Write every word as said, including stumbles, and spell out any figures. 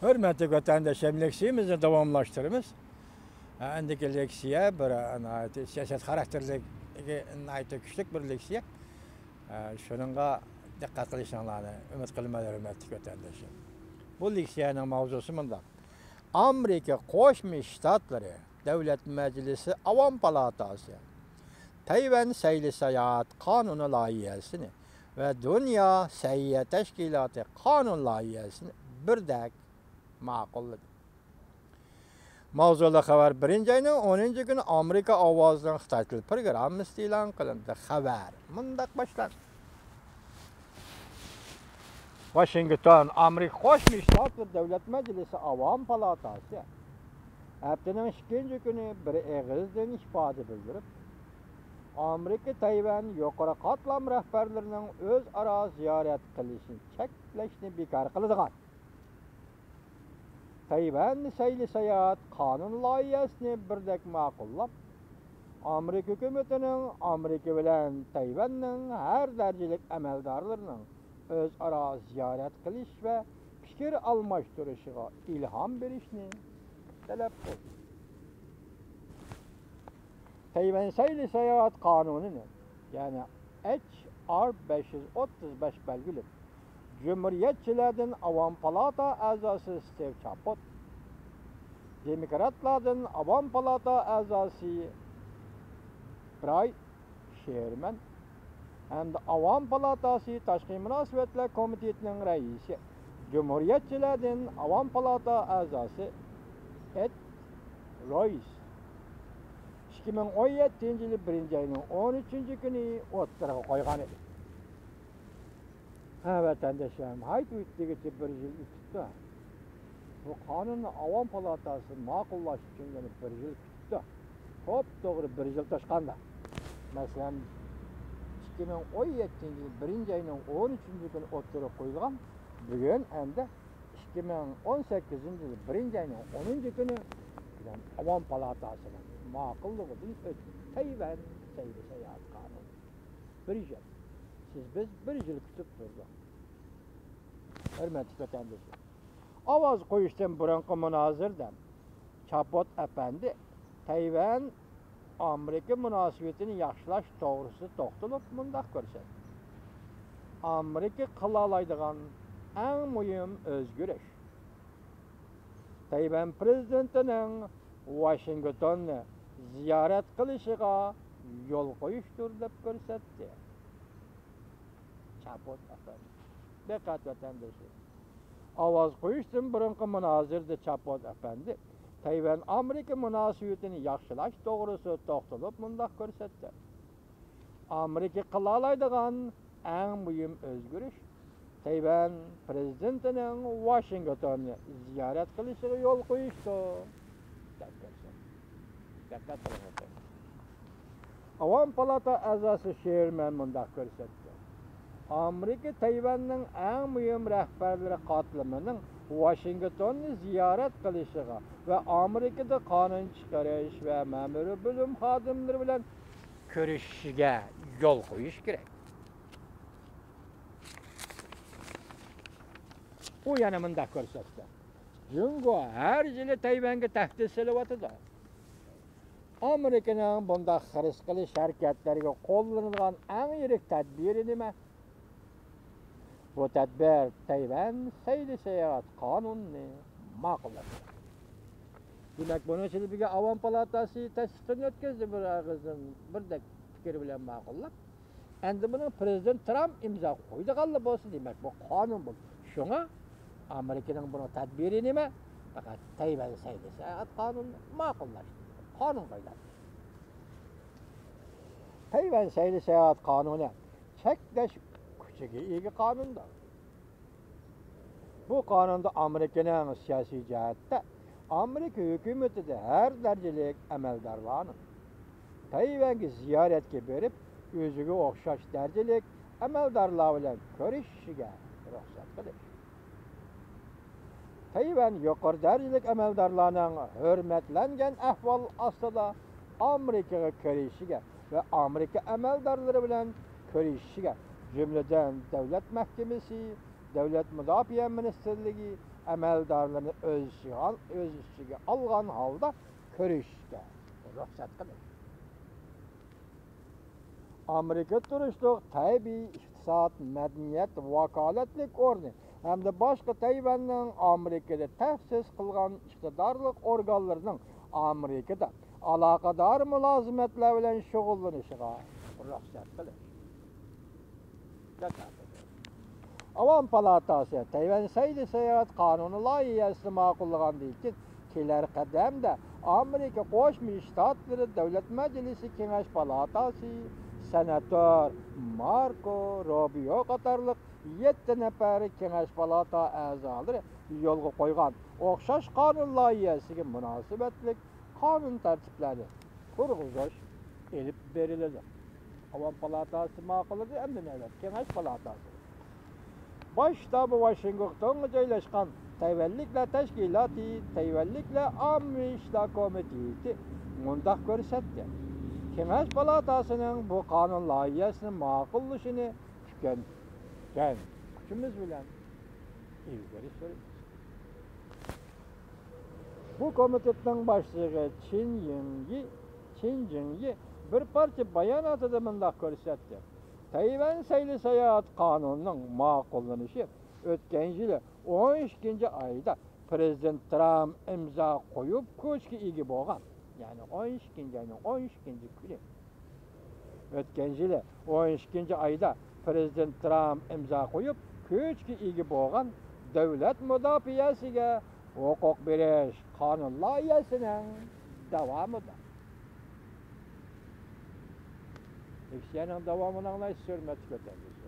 ھۆرمەتلىك ۋەتەنداشلار، لېكسىيىمىزنى داۋاملاشتۇرىمىز. ئەندىكى لېكسىيە بىر ناھايىتى سىياسەت خاراكتېرلىك، ناھايىتى كۈچلۈك بىر لېكسىيە. شۇنىڭغا دىققەت قىلىشىڭلارنى ئۈمىد قىلىمەن، ھۆرمەتلىك ۋەتەنداشلار. بۇ لېكسىيەنىڭ ماۋزۇسى مۇنداق. ئامېرىكا قوشما شتاتلىرى دۆلەت مەجلىسى ئاۋام پالاتاسى تەيۋەن سەيلە ساياھەت قانۇنى لايىھەسىنى ۋە دۇنيا سەھىيە تەشكىلاتى قانۇن لايىھەسىنى بىردەك ماقۇللىدى. ماۋزۇلۇق خەۋەر بىرىنچى ئاينىڭ ئونىنچى كۈنى ئامېرىكا ئاۋازىنىڭ خىتاي تىل پروگراممىسىدا ئېلان قىلىندى. خەۋەر مۇنداق باشلاندى. ۋاشىنگتون، ئامېرىكا قوشما شتاتلىرى دۆلەت مەجلىسى ئاۋام پالاتاسى ھەپتىنىڭ ئىككىنچى كۈنى بىر ئېغىزدىن ئىپادە بىلدۈرۈپ، ئامېرىكا تەيۋەن يۇقىرى قاتلام رەھبەرلىرىنىڭ ئۆزئارا زىيارەت قىلىشىنى چەكلەشنى بىكار قىلىدىغان تەيۋەن سەيلە ساياھەت قانۇن لايىھەسىنى بىردەك ماقۇللاپ، ئامېرىكا ھۆكۈمىتىنىڭ ئامېرىكا بىلەن تەيۋەننىڭ ھەر دەرىجىلىك ئەمەلدارلىرىنىڭ ئۆزئارا زىيارەت قىلىش ۋە پىكىر ئالماشتۇرۇشىغا ئىلھام بېرىشنى تەلەپ قىلدى. تەيۋەن سەيلە ساياھەت قانۇنىنى، يەنى ئېچ ئار بەش يۈز ئوتتۇز بەش بەلگىلىك، جۇمھۇرىيەتچىلەردىن ئاۋام پالاتا ئەزاسى ستىۋ چاپوت، دېموكراتلاردىن ئاۋام پالاتا ئەزاسى براي شېرمەن ھەمدە ئاۋام پالاتاسى تاشقى مۇناسىۋەتلەر كومىتېتىنىڭ رەئىسى، جۇمھۇرىيەتچىلەردىن ئاۋام پالاتا ئەزاسى ئېد رويس ئىككى مىڭ ئون يەتتىنچى يىل بىرىنچى ئاينىڭ ئون ئۈچىنچى كۈنى ئوتتۇرىغا قويغان ئىدى. ھە، ۋەتەنداشلار، ھايت ھۇيت دېگۈچە بىر يىل ئۆتۈپتۇ. بۇ قانۇننى ئاۋام پالاتاسى ماقۇللاش ئۈچۈن يەنە بىر يىل كۈتتى. توپتوغرا بىر يىل توشقاندا. مەسىلەن، ئىككى مىڭ ئون يەتتىنچى يىل بىرىنچى ئاينىڭ ئون ئۈچىنچى كۈنى ئوتتۇرىغا قويۇلغان، بۈگۈن ئەمدى ئىككى مىڭ ئون سەككىزىنچى يىل بىرىنچى ئاينىڭ ئونىنچى كۈنى بىلەن ئاۋام پالاتاسىنىڭ ماقۇللۇقىدىن ئۆتتى. تەيۋەن سەيلە ساياھەت قانۇنى. بىر يىل. سىز، بىز بىر يىل كۈتۈپ تۇردۇق. ھۆرمەتلىك ۋەتەنداشلار. ئاۋاز قويۇشتىن بۇرۇنقى مۇنازىرىدە چاپوت ئەپەندى تەيۋەن ئامېرىكا مۇناسىۋىتىنى ياخشىلاش توغرىسىدا توختىلىپ مۇنداق كۆرسەتتى. ئامېرىكا قىلالايدىغان ئەڭ مۇھىم ئۆزگىرىش تەيۋەن پىرېزىدېنتىنىڭ ۋاشىنگتوننى زىيارەت قىلىشىغا يول قويۇشتۇر، دەپ كۆرسەتتى. چاپوت ئەپەندى. دىققەت، ۋەتەندىشى. ئاۋاز قويۇشتىن بۇرۇنقى مۇنازىرىدە چاپوت ئەپەندى تەيۋەن ئامېرىكا مۇناسىۋىتىنى ياخشىلاش توغرىسىدا توختىلىپ مۇنداق كۆرسەتتى. ئامېرىكا قىلالايدىغان ئەڭ مۇھىم ئۆزگىرىش تەيۋەن پىرېزىدېنتىنىڭ ۋاشىنگتوننى زىيارەت قىلىشىغا يول قويۇشتۇر، دەپ كۆرسەتتى. دىققەت قىلىڭلار. ئاۋام پالاتا ئەزاسى شېرمەن مۇنداق كۆرسەتتى. ئامېرىكا تەيۋەننىڭ ئەڭ مۇھىم رەھبەرلىرى قاتلىمىنىڭ ۋاشىنگتوننى زىيارەت قىلىشىغا ۋە ئامېرىكىدا قانۇن چىقىرىش ۋە مەمۇرىي بۆلۈم خادىملىرى بىلەن كۆرۈشۈشىگە يول قويۇش كېرەك. ئۇ يەنە مۇنداق كۆرسەتتى. جۇڭگو ھەر يىلى تەيۋەنگە تەھدىت سېلىۋاتىدۇ. ئامېرىكىنىڭ بۇنداق خىرىس قىلىش ھەرىكەتلىرىگە قوللىنىدىغان ئەڭ يىرىك تەدبىرى نېمە؟ بۇ تەدبىر تەيۋەن سەيلە ساياھەت قانۇنىنى ماقۇللاشتى. دېمەك، بۇنىڭ ئىچىدە بۈگۈن ئاۋام پالاتاسى تەستىقتىن ئۆتكۈزدى، بىر ئېغىزدىن بىردەك پىكىر بىلەن ماقۇللاپ. ئەمدى بۇنىڭ پىرېزىدېنت ترامپ ئىمزا قويىدىغانلا بولسا، دېمەك، بۇ قانۇن بولىدۇ. شۇڭا ئامېرىكىنىڭ بۇنىڭ تەدبىرى نېمە؟ پەقەت تەيۋەن سەيلە ساياھەت قانۇنىنى ماقۇللاشتى، قانۇنغا ئايلاندى. تەيۋەن سەيلە ساياھەت قانۇنى چەكلەش كۈچىگە ئىگە قانۇندۇر. بۇ قانۇندا ئامېرىكىنىڭ سىياسىي جەھەتتە ئامېرىكا ھۆكۈمىتىدە ھەر دەرىجىلىك ئەمەلدارلارنىڭ تەيۋەنگە زىيارەتكە بېرىپ، ئۆزىگە ئوخشاش دەرىجىلىك ئەمەلدارلار بىلەن كۆرۈشۈشىگە رۇخسەت قىلىش. تەيۋەن يۇقىرى دەرىجىلىك ئەمەلدارلارنىڭ ھۆرمەتلەنگەن ئەھۋال ئاستىدا ئامېرىكىغا كىرىشىگە ۋە ئامېرىكا ئەمەلدارلىرى بىلەن كۆرۈشۈشىگە، جۈملىدىن دۆلەت مەھكىمىسى، دۆلەت مۇداپىئە مىنىستىرلىكى ئەمەلدارلىرىنى ئۆز ئىچىگە ئال-، ئۆز ئىچىگە ئالغان ھالدا كۆرۈشۈشكە رۇخسەت قىلىش. ئامېرىكا تۇرۇشلۇق تەبىئىي، ئىقتىساد، مەدەنىيەت ۋاكالەتلىك ئورنى ھەمدە باشقا تەيۋەننىڭ ئامېرىكىدا تەسىس قىلغان ئىقتىدارلىق ئورگانلىرىنىڭ ئامېرىكىدا ئالاقىدار مۇلازىمەتلەر بىلەن شۇغۇللىنىشىغا رۇخسەت قىلىش. ئاۋام پالاتاسى تەيۋەن سەيلە ساياھەت قانۇنى لايىھەسىنى ماقۇللىغاندىن كېيىن، كېلەر قەدەمدە ئامېرىكا قوشما شتاتلىرى دۆلەت مەجلىسى كېڭەش پالاتاسى سېناتور ماركو روبىيو قاتارلىق يەتتە نەپەر كېڭەش پالاتا ئەزالىرى يولغا قويغان ئوخشاش قانۇن لايىھەسىگە مۇناسىۋەتلىك قانۇن تەرتىپلەرنى تۇرغۇزۇش ئېلىپ بېرىلىدۇ. ئاۋام پالاتاسى ماقۇللىدى، ئەمدى نۆۋەت كېڭەش پالاتاسى. باش شتابى ۋاشىنگتونغا جايلاشقان تەيۋەنلىكلەر تەشكىلاتى، تەيۋەنلىكلەر ئاممىۋى ئىشلار كومىتېتى مۇنداق كۆرسەتتى: كېڭەش پالاتاسىنىڭ بۇ قانۇن لايىھەسىنى ماقۇللىشىنى ئىشەنچ كۈچىمىز بىلەن ئىلگىرى سۈرىمىز. بۇ كومىتېتنىڭ باشلىقى چىن يىڭيى، چىن جىڭيى بىر پارچە باياناتىدا مۇنداق كۆرسەتتى: تەيۋەن سەيلە ساياھەت قانۇنىنىڭ ماقۇللىنىشى ئۆتكەن يىلى ئون ئىككىنچى ئايدا پىرېزىدېنت ترامپ ئىمزا قويۇپ، كۈچكە ئىگە بولغان، يەنى ئون ئىككىنچى ئاينىڭ ئون ئىككىنچى كۈنى. ئۆتكەن يىلى ئون ئىككىنچى ئايدا پىرېزىدېنت ترامپ ئىمزا قويۇپ، كۈچكە ئىگە بولغان دۆلەت مۇداپىئەسىگە ھوقۇق بېرىش قانۇن لايىھەسىنىڭ داۋامىدا. لېكسىيەنىڭ داۋامىنى ئاڭلايسىز، ھۆرمەتلىك ۋەتەندىشىم.